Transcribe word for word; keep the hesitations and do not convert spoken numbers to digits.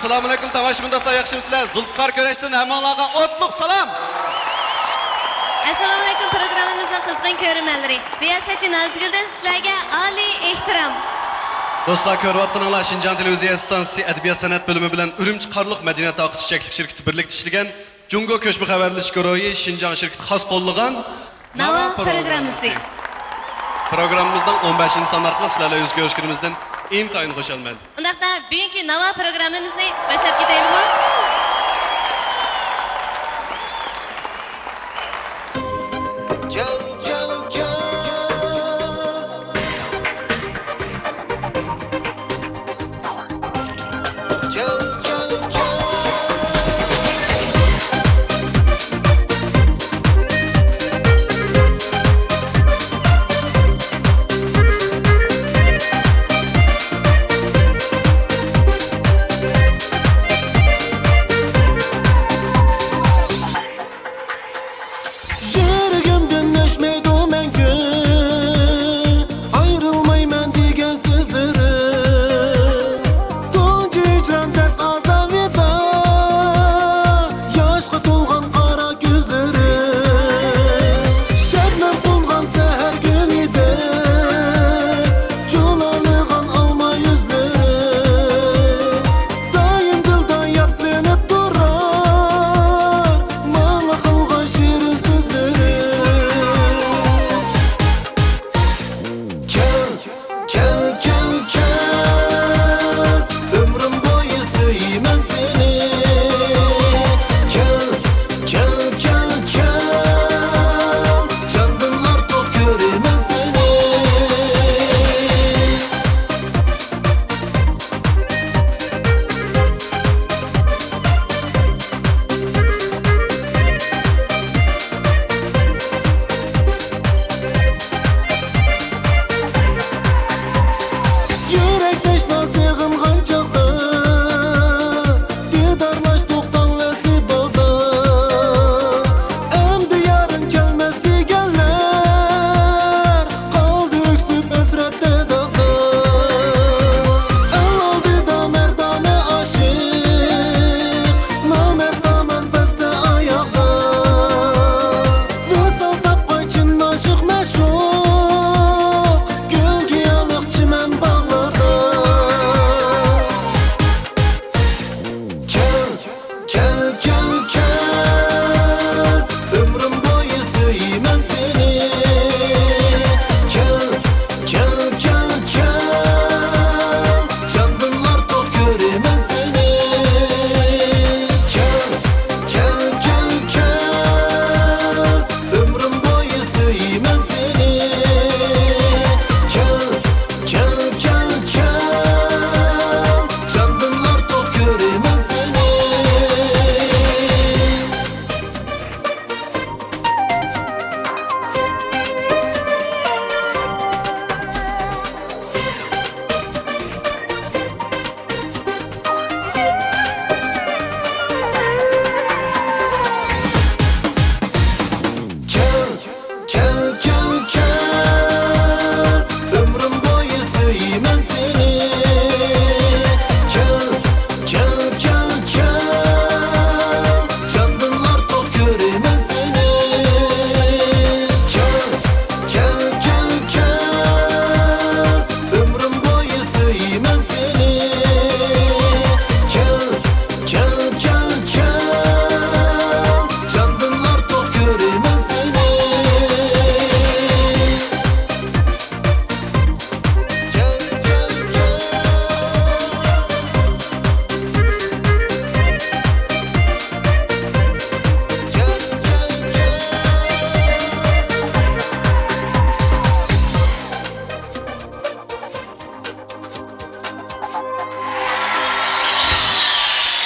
ئەسسالامۇئەلەيكۇم، تاماشىبىن دوستلار، ياخشىمۇسىلەر؟ زۇلپىقار كۈرەشتىن ھەممىڭلارغا ئوتلۇق سالام! ئەسسالامۇئەلەيكۇم، پروگراممىمىزنىڭ قىزغىن كۆرۈرمەنلىرى. رىياسەتچى نازىگۈلدىن سىلەرگە ئالىي ئېھتىرام! دوستلار، كۆرۈۋاتقىنىڭلار شىنجاڭ تېلېۋىزىيە ئىستانسىسى ئەدەبىيات سەنئەت بۆلۈمى بىلەن ئۈرۈمچى قارلۇق مەدەنىيەت تارقىتىش چەكلىك شىركىتى بىرلىكتە ئىشلىگەن جۇڭگو كۆچمە خەۋەرلىشىش گۇرۇھى شىنجاڭ شىركىتى خاس قوللىغان ناۋا پروگراممىسى. پروگراممىمىزنىڭ ئون بەشىنچى سانى ئارقىلىق سىلەر بىلەن يۈز كۆرۈشكىنىمىزدىن ئىنتايىن خۇشالمەن. ئۇنداقتا بۈگۈنكى ناۋا پروگراممىمىزنى باشلاپ كېتەيلىمۇ؟